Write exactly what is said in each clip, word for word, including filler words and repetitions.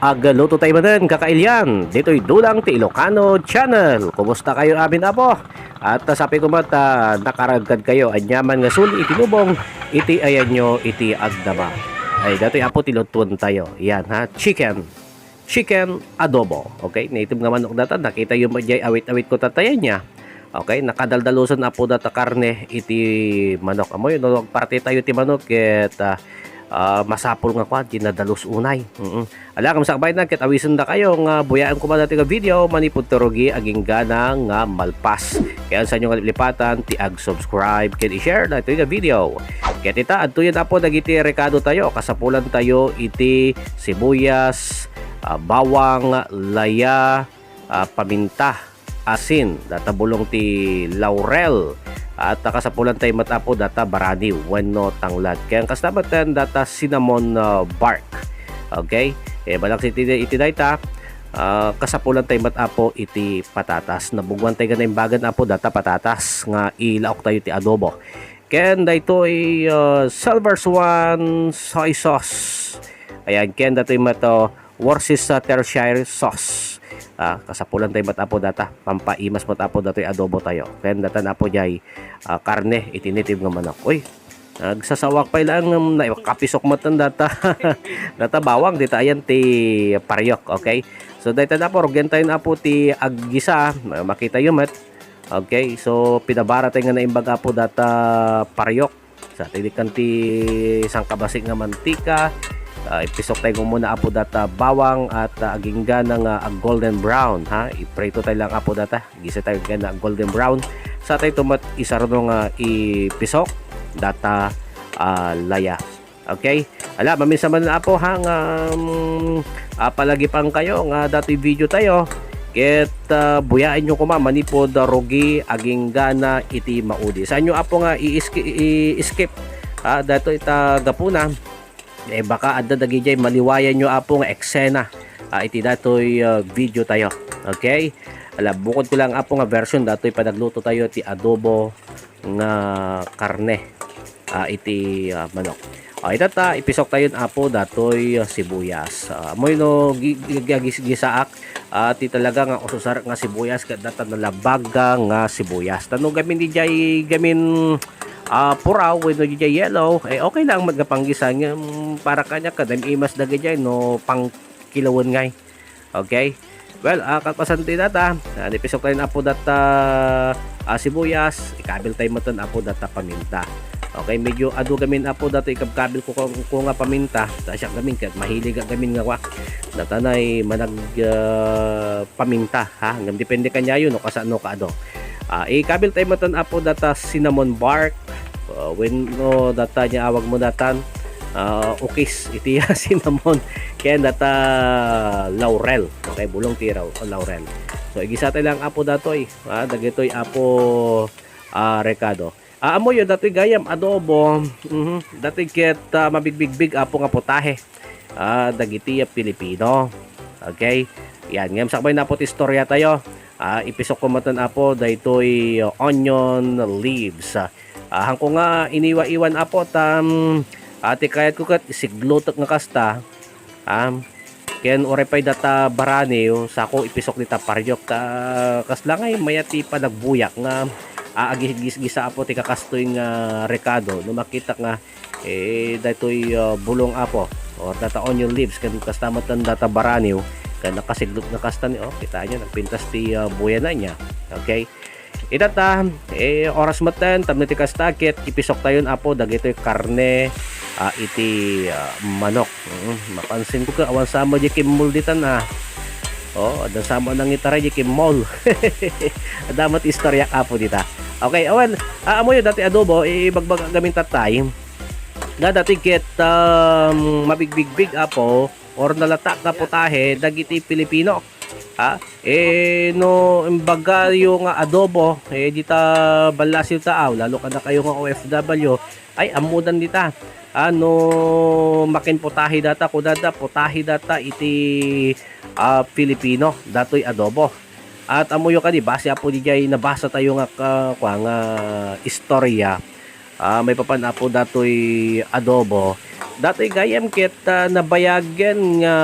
Agluto tayo manen, kakailian. Ditoy Dulang ti Ilocano Channel. Kumusta kayo amin, apo? At, ah, sabi ko met, ah, nakaragkad kayo, anyaman nga suli iti lubong, iti ayanyo, iti agdama. Ay, datoy, apo, ti lutuan tayo. Yan, ha? Chicken. Chicken adobo. Okay? Native nga manok data. Nakita yung jay awit-awit ko tatayan niya. Okay? Nakadaldalusan, apo, data karne iti manok. Amoy, no, parte tayo ti manok, ket, ah, ah, masapul nga kwan, ti nadalus unay. Mm-mm. Ala, ngem sakbay na, ket awisen da kayo nga buyaen ko man dati nga video, manipud turugi, aging gana nga malpas. Kaya sa inyo nga liplipatan, ti ag-subscribe, ken i-share na ito nga video. Ket ita, adto yan, apo, dagiti rekado tayo, kasapulan tayo iti sibuyas, ah, bawang, laya, ah, paminta, asin, data bulong ti laurel, at kasapulan tayo met, apo, data baraniw wenno tanglad. Kaya kasta met ten data cinnamon, ah, bark. Okay? E, balak iti, iti dayta, ah, kasapulan tayo met, apo, iti patatas. Nabugwan tayo nga naimbagan, apo, data patatas nga ilaok tayo ti adobo. Ken daytoy, ah, Silver Swan soy sauce. Ayan, ken datoy met, ah, Worcestershire sauce. Ah, kasapulan tayo met, apo, data. Pampaimas met, apo, datoy adobo tayo. Ken data, apo, jay, ah, karne iti native nga manok. Uy, nagsasawak pay lang, um, na, kapisok met data. Data bawang, dita ayan ti paryok, okay? So, dayta, apo, rugian tayo, apo, ti aggisa. Ma-, makita yo met. Okay, so pinabara tayo nga naimbag, apo, data paryok. Sa tinikan ti sangkabasi nga mantika, ah, ipisok tayo muna, apo, data bawang at, ah, agingga na nga ag-golden brown, ha? Iprito tayo lang, apo, data. Gisa tayo nga na golden brown. Sa tayo tumat isarno nga ipisok data, ah, laya. Okay? Ala, maminsan man, apo, ha, nga, mm, ah, palagipan kayo nga datoy video tayo. Ket, ah, buyaen nyo koma manipod, ah, rugi, agingga na iti maudi. Saanyo, apo, nga i-ski-, i-skip, ah, datoy ta gapuna. E, baka adda dagijay maliwayan nyo, apo, nga eksena, ah, iti datoy, ah, video tayo. Okay? Ala, bukod ko lang, apo, nga version datoy panagluto tayo ti adobo nga karne, ah, iti, ah, manok. Ah, ita ta, ipisok tayon, apo, datoy, ah, sibuyas. Ah, amoy no gi-, gi-, gis-, gisaak, ah, ti talaga nga ususar nga sibuyas, ket data nalabaga nga sibuyas. Ta no gamin dijay gamin, ah, puraw, wenno dijay yellow, e, okay lang met nga panggisa, ngem para kaniak, kada imas dagijay no pangkilawen ngay. Okay? Well, ah, kalpasan ti data, ah, nipisok tayo na, apo, data, ah, sibuyas, ikabil tayo metten, apo, data paminta. Okay, medyo adu gamin, apo, data ikabkabil ko, ko, ko nga paminta, ta siak gamin, ket mahilig gamin nga kwa. Data nay manag, ah, paminta, ha? Ngem depende kaniayo no kasano kaadu. Ah, ikabil tayo metten, apo, data cinnamon bark, ah, wenno data nia awag mo datan, ah, ukis iti cinnamon. Ken data laurel. Okay, bulong ti raw-, laurel. So, igisa tayo lang, apo, datoy. Ah, dagitoy, apo, ah, rekado. Ah, amoyo datoy gayam adobo. Mhm. Datoy ket, ah, mabigbigbig, apo, nga putahe. Ah, dagiti, ah, Pilipino. Okay? Yan, ngem sakbay na, apo, ti istorya tayo. Ah, ipisok ko metten, apo, daytoy, ah, onion leaves. Ah, Ah, hanko nga iniwa-iwan, apo, ta, mm, ah, ti kayatko ket isiglutek nga kasta, ah, ken uray pay data baraniw, sako ipisok dita paryok ta kasla ngay mayat ti panagbuyak nga, ah, agisgisa, apo, ti kakastoy nga rekado no makitak nga, eh, daytoy, ah, bulong, apo, or data onion leaves ken kasta metten data baraniw ken nakasiglot nga kasta ni, oh, kitaenyo, nagpintas ti, ah, buya na niya. Okay? Ita ta, eh, oras metten tapno ti kasta ket ipisok tayon, apo, dagitoy karne, ah, iti, ah, manok. Mm, mapansin ko ket awan sama di kimmol ditan, ah. Oh, adda sama nangitaray di kimmol. Adda met istoryak, apo, dita. Okay, awan, ah, amoyo dati adobo, ibagbaga gamin tatay. Nga dati ket, um, mabigbigbig, apo, or nalatak nga putahe dagiti Pilipino. Ha? Eh, no, imbagayo nga adobo, eh, dita ballasiw taaw, lalo kada kayo nga O F W, ay, ammodan dita. Ah, no, makin putahe data, kudada, putahe data iti, ah, Pilipino, datoy adobo. At ammoyo kadi, base, apo, dijay nabasa tayo nga ka-, kwa nga istorya, Ah, maipapan, Apo, datoy adobo. Datoy gayam ket, ah, nabayagen nga,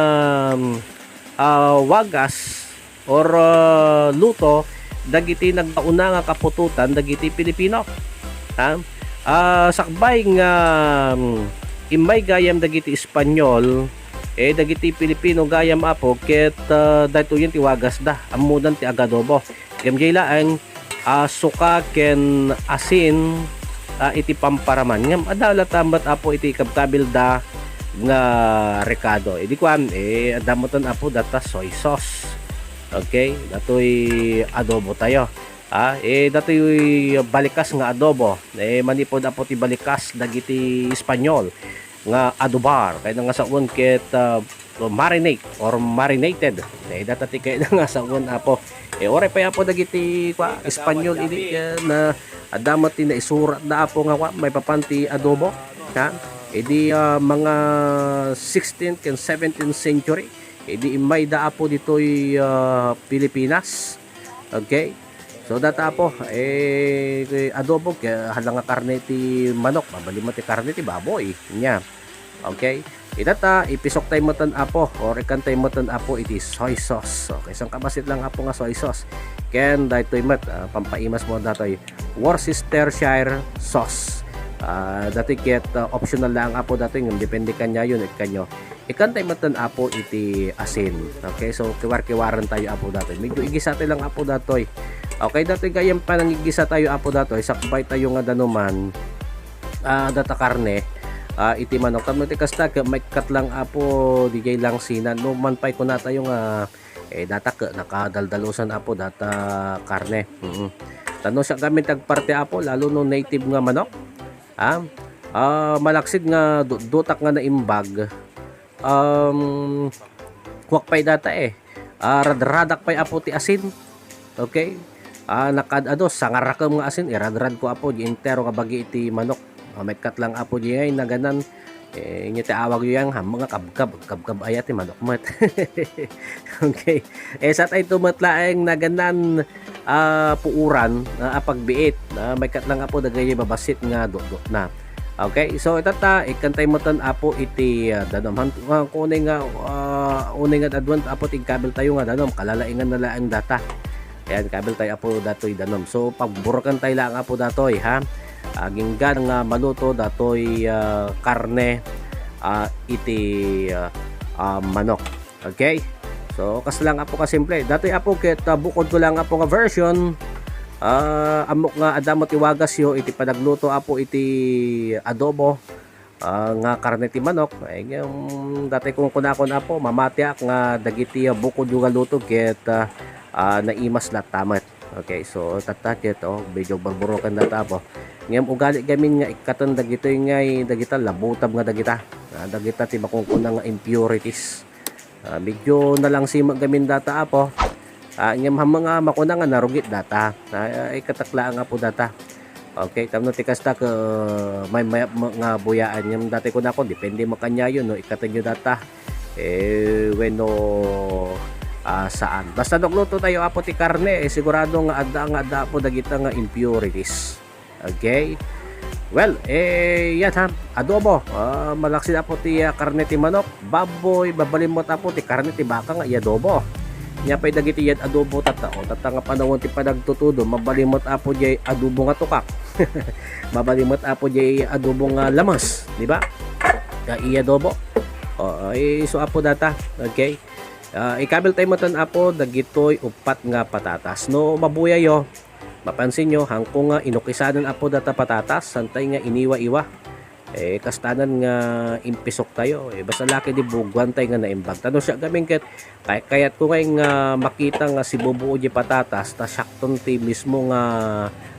ah, wagas or, ah, luto dagiti nagkauna nga kaputotan dagiti Pilipino. Ha? Ah, sakbay nga, mm, immay gayam dagiti Espanyol, eh, dagiti Pilipino gayam, Apo, ket, ah, daytoyen ti wagasda, ammodan ti agadobo. Ngem diay laeng, ah, suka ken asin, ah, iti pamparaman. Ngem adda latta met, Apo, iti ikabkabilda nga rekado. Idi kuan, eh, adda metten, Apo, data soy sauce. Okay? Datoy adobo tayo. Ah, eh, datoy balikas nga adobo. Eh, manipud, Apo, ti balikas dagiti Espanyol nga adobar. Kayatna nga sawen ket, ah, marinate or marinated. Eh, data ti kayatna nga sawen, Apo. Eh, uray pay, Apo, dagiti, kua, Espanyol idi, eh, na adda met ti naisuratda, Apo, nga, kua, maipapan ti adobo. Ha? Idi, ah, mga sixteenth ken seventeenth century, idi immayda, Apo, ditoy, ah, Pilipinas. Okay? So, data, Apo, eh, adobo, kaya hala nga karne ti manok, mabalin met ti karne ti baboy. Nya. Okay? Itata, ipisok tayo metten, Apo, or ikan tayo metten, Apo, iti soy sauce. Okay, sangkabassit lang, Apo, nga soy sauce. Ken daytoy met, ah, pampaimas mo datoy Worcestershire sauce. Ah, datoy ket, ah, optional lang, Apo, datoy ngem depende kaniayo, no, ikanyo. Ikan tayo metten, Apo, iti asin. Okay, so kiwar-kiwaren tayo, Apo, datoy. Medyo igisa tayo lang, Apo, datoy. Okay, datoy gayam panangigisa tayo, Apo, datoy. Sakbay tayo nga danuman, ah, data karne, ah, iti manok. Tapno ti kasta, ket maikkat lang, Apo, diay langsinan. No man pay kuna tayo nga, eh, data ket nakadaldalusan, Apo, data karne. Mm. Tapno siak gamin ti agparte, Apo, lalo no native nga manok. Ah, ah, malaksid nga du-, dutak nga naimbag. Um, kuak pay data, eh. Ah, radradak pay, Apo, ti asin. Okay? Ah, nakad-ado, sangarakem nga asin, iradrad ko, Apo, di entero nga bagi iti manok. Ah, maikkat lang, Apo, di ngay naganan. Eh, nya ti awag yu yan, ha, mga kabkab, kabkab aya ti manok met. Okay. Eh, sa tayo met laeng naganan, ah, puuran, ah, a pagbiit. Ah, maikkat lang, Apo, dagay babassit nga dutdot na. Okay, so itata, ikan tayo metten, Apo, iti, ah, danom. Han-, ah, kunay nga, ah, unay nga adwan, Apo, ti igkabil tayo nga danom. Kalalaingan na laeng data. Ayan, kabil tayo, Apo, datoy danom. So, pagburuken tayo lang, Apo, datoy, ha? Agingga nga maluto datoy, ah, karne, ah, iti, ah, ah, manok. Okay? So, kas lang, Apo, kasimple. Datoy, Apo, ket, ah, bukod ko lang, Apo, nga version, ah, ammok nga adda met ti wagasyo iti panagluto, Apo, iti adobo, ah, nga karne ti manok. Ay, ngem, datoy kunkunakon, Apo, mamatiak nga dagiti, ah, bukod yo nga luto ket, ah, ah, naimas latta met. Okay, so, tatta ket, oh, medyo burburoken data, Apo. Ngem ugali gamin nga ikkaten dagitoy ngay dagita labutab nga dagita. Ah, dagita ti makunkuna nga impurities. Ah, medyo nalangsi met gamin data, Apo. Ah, ngem hamma nga makuna nga narugit data. Ah, ikkatak laeng, Apo, data. Okay, tapno ti kasta ket may mayat met nga buyaan. Ngem datoy kunakon, depende met kaniayo, no, ikkatenyo data. Eh, wenno, ah, saan. Basta nagluto tayo, Apo, ti karne, eh, sigurado nga adda, nga adda, Apo, dagita nga impurities. Okay? Well, eh, yan, ha. Adobo. Ah, malaksid, Apo, ti, ah, karne ti manok, baboy, mabalin met, Apo, ti karne ti baka nga iadobo. Nya pay dagiti yan adobo tatta, o, tatta nga panawen ti panagtutudo, mabalin met, Apo, diay adobo nga tukak. Mabalin met, Apo, diay adobo nga lamas, di ba? Nga iadobo. O, eh, isu, Apo, data. Okay? Ah, ikabil tayo metten, Apo, dagitoy uppat nga patatas. No mabuyayo, mapansin nyo, hangko nga inukisanen, Apo, data patatas, saan tayo nga iniwa-iwa. Eh, kastanan nga impisok tayo. Eh, basta laki di buguan tayo nga naimbag. Tapno siak gamin ket, kay-, kayat ko ngay nga makita nga sibubuo di patatas, ta siakton ti mismo nga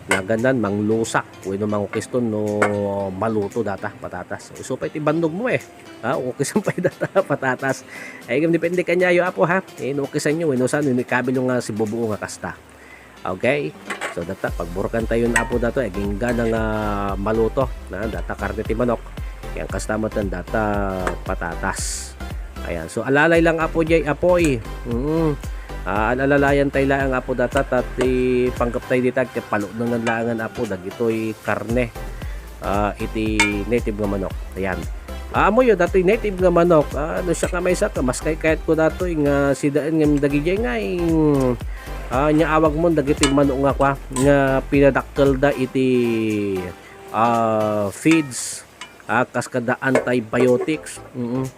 naganan manglusak. Wenno mangukiston no maluto data patatas. Isu pay ti bannog mo, eh. Ha, ukisan pay data patatas. Ay, ngem depende kaniayo, Apo, ha. Eh, no ukisanyo, wenno saan, wenno ikabilyo nga sibubuo nga kasta. Okay? So, data, pagburuken tayo na, Apo, datoy, agingga nga maluto, na, data karne ti manok. Yan, kasta metten data patatas. Ayan. So, alalay lang, Apo, diay apoy. Mm. Ah, alalalayan tayo laeng, Apo, data, ta ti panggep tayo dita, ket paluknengen laengen, Apo, dagitoy karne. ah, iti native nga manok. Ayan. Ah, ammoyo, datoy native nga manok, ah, no siak nga maysa, mas kaykayatko datoy nga sidaen ngem dagiti nga, ah, nia awagmo dagiti manok nga kua, nga pinadakkelda iti, ah, feeds, ah, kas kada antibiotics. Mm.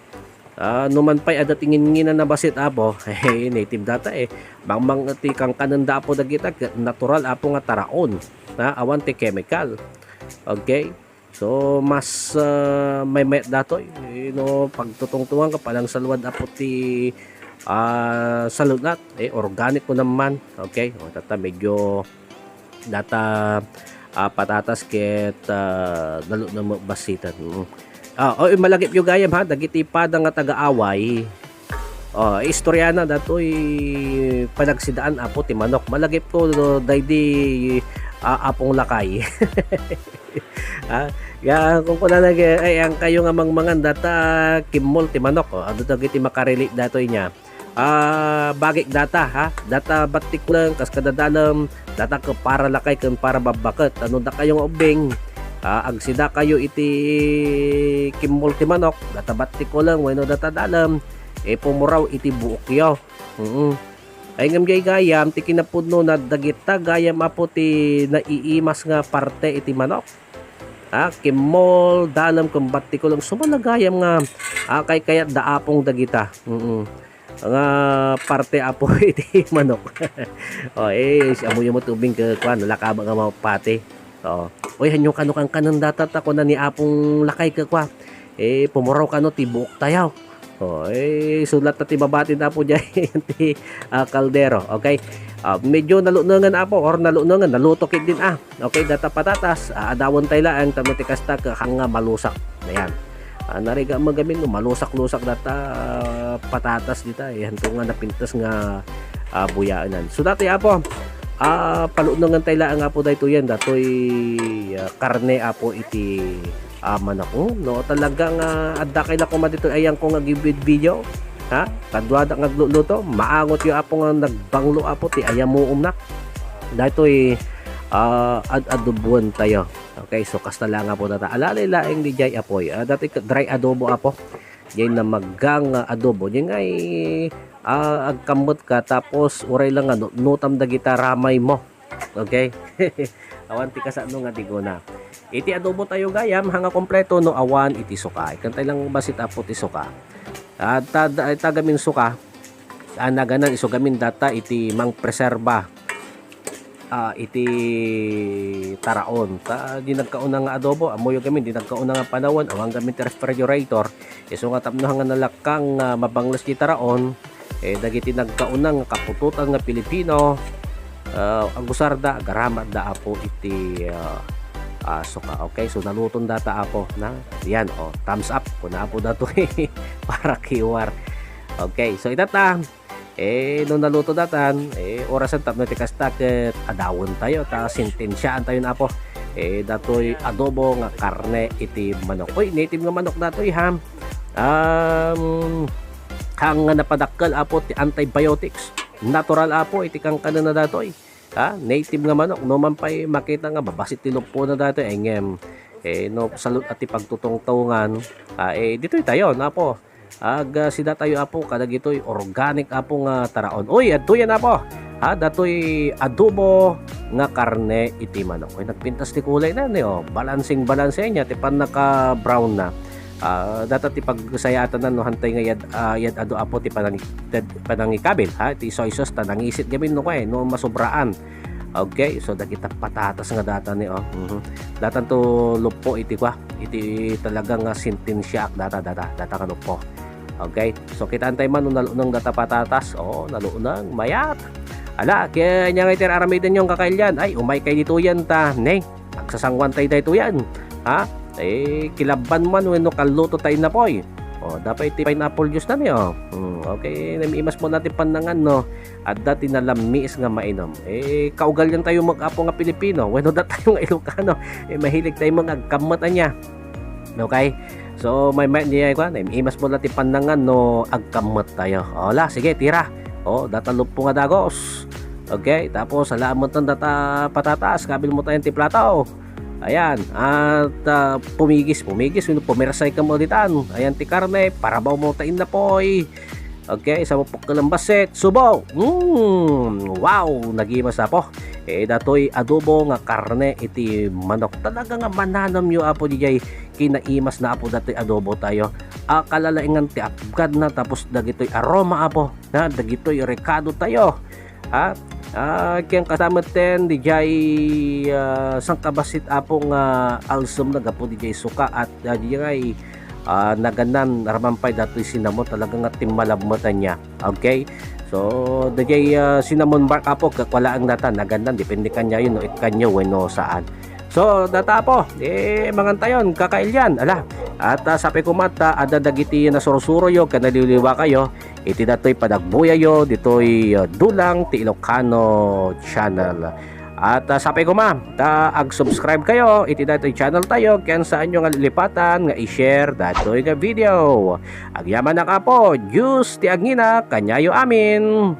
Ah, no man pay adda ti nginnginana bassit, Apo, eh, native data, eh. Mangmang ti kankanenda, Apo, dagita, natural, Apo, nga taraon, ha? Awan ti chemical. Okay? So, mas, ah, maymayat datoy, eh, no pagtutungtungan ka, panangsalwad, Apo, ti, ah, salunat, eh, organic ko naman. Okay? O, tata, medyo data, ah, patatas ket, ah, nalutnong bassiten. Mm. Ah, oy, malagipyo gayam, ha, dagiti pada nga taga-away. Oh, istoriana datoy panagsidaan, Apo, ti manok. Malagipko no daydi, ah, Apong Lakay. Ah, ya, kunkunana, ay, ang kayo nga mangmangan data kimmol ti manok. Oh, adu dagiti makarelate datoy nia. Ah, bagik data, ha? Data battikko laeng kas kada dalem, data ket para lakay ken para babbaket. Ano dakayo nga ubbing? Ah, agsida kayo iti kimmol ti manok, data battikko laeng wenno data dalem, eh, pumuraw iti buokyo. Mm. Ay ngem jay gayam, ti kinapudno na dagita gayam, Apo, ti naiimas nga parte iti manok. Ah, kimmol, dalem, ken battikko laeng. Sumala gayam nga, ah, kaykayat da Apong dagita. Mm. Nga parte, Apo, iti manok. Oh, eh, si amoyo mo tubing ke, kuan, lakaba nga mapati. Oh. Oy, hanyo kano kankanen data ta, kuna ni Apong Lakay ke, kua. Eh, pumuraw kano ti buok tayo. Oh, eh, sulat ta ti babati, Apo, jay ti, ah, kaldero. Okay? Ah, medyo nalunengan, Apo, or nalunengan, naluto ket din, ah. Okay, data patatas, ah, adawen tay laeng tapno ti kasta, ka-, hanga malusak. Ayan. Ah, nariga mo gamin, no, malusak-lusak data, ah, patatas dita, eh, hanto nga napintas nga, ah, buyaenan. So, dati, Apo, ah, palunengan tay laeng, Apo, daytoy yan, datoy, ah, karne, Apo, iti, ah, manok. Hmm, no, talaga nga adda kay la koma ditoy ayang ko nga gibid video. Ha? Kaduada nga agluluto, maangot yo, Apo, nga nagbanglo, Apo, ti ayamuomna. Daytoy, ah, ad-, adoboan tayo. Okay, so kasta lang, Apo, data. Alalay laeng di jay, Apoy. Ah, dati ka-, dry adobo, Apo. Jay namaggang nga adobo. Jay nga, ah, agkammet ka, tapos uray lang nga nutnutam dagita ramay mo. Okay? Awan ti kasano nga digona. Iti adobo tayo gayam, hanga kompleto no awan iti suka. Ikantay lang bassit, Apo, ti suka. At ta-, ta-, tagamin suka, ah, naganan isu gamin data iti mangpreserba, ah, iti taraon. Ta, di nagkauna nga adobo, ammoyo gamin, di nagkauna nga panawen, awan gamin ti refrigerator. Isu nga tapno nga nalakkang, ah, mabangles ti taraon, eh, dagiti nagkauna nga kaputotan nga Pilipino, ah, agusarda, agaramatda, Apo, iti, ah, ah, suka. Okay, so naluton data, Apo, na? Yan, oh, thumbs up. Kuna, Apo, datoy para kiwar. Okay, so itata, eh, no naluto datan, eh, orasan tapno ti kasta ket adawen tayo, ta sentensiaan tayo na, Apo. Eh, datoy adobo nga karne iti manok. Uy, native nga manok datoy, ha? Um, hang nga napadakkel, Apo, ti antibiotics. Natural, Apo, iti kankanenna datoy. Ha? Native nga manok. No man pay makita nga babassit ti luppona datoy, ay ngem, eh, no, salud-at ti pagtutungtungan, ah, eh, ditoy tayo, Apo. Ag, ah, sida tayo, Apo, kadagitoy organic, Apo, nga taraon. Uy, adtoy yan, Apo. Ha, datoy adobo nga karne iti manok. Uy, nagpintas ti kulay na, ni, oh. Balansing-balanse niya, ti pannaka-brown na. Ah, data ti pagsayaatan na, no, hantay nga yad, ah, yad adu, Apo, ti panang-, tad-, panangikabil, ha, ti soy sauce, ta nangisit gamin, no, kay, no, masubraan. Okay, so dagita patatas nga data ni, oh. Mhm. Datan to luppo iti kua, iti talaga nga sentensiaak data, data, data nga luppo. Okay, so kitaan tayo man no nalunong data patatas, oh, nalunong, mayat. Ala, kaya niya nga iti aramiden yung kakailian, ay, umay kay dito yan ta, ne, agsasanguan tayo dito yan. Ha? Eh, kilabban man wenno kalluto tayo na po, eh. Oh, dapat iti pineapple juice na niyo. Hmm, okay, namimas mo natin panangan, no? Adda ti nalammiis nga mainom. Eh, kaugalian tayo mag-apo nga Pilipino. Wenno da tayo nga Ilocano. Eh, mahilig tayo mag agkammat ania. Okay? So, may, may niya, kwan, eh, imas mo lang ti panangan no agkammat tayo. Ola, sige, tira. Oh, data luppo nga dagos. Okay, tapos, alaman tan data patatas, kabil mo tayo ti plato. Ayan, at ah, pumigis, pumigis, wenno pumirsay ka mo ditan. Ayan ti karne, parabaw mo ta innapoy. Okay, sa mapukkel ang baset, subo. Mm, wow, nagimas apo. Eh, datoy adobo nga karne iti manok. Talaga nga mananamyo apo dijay kinaimas na apo datoy adobo tayo. Akalalaingan ti apgad na tapos dagitoy aroma apo. Na, dagitoy rekado tayo. Ha? Ah, ken kasametten dijay ah, sangkabassit apo nga alsem na gapu dijay suka at ah, dijay ah, nagannan raman pay datoy cinnamon talaga nga timmalab met ania. Okay? So, dijay ah, cinnamon bark apo, kakwalaang data, nagannan, depende kanyayo no ikkanyo wenno saan. So, data apo, eh, mangan tayon, kakailian, ala. At ah, sapay koma ta, adda dagiti nasursuroyo, ken naliwliwa kayo, iti datoy panagbuyayo, ditoy ah, Dulang ti Ilocano Channel. At ah, sapay koma, ta ag-subscribe kayo iti datoy channel tayo, ken saanyo nga lilipatan nga i-share datoy nga video. Agyamanak apo, Diyos ti agngina, kanyayo amin.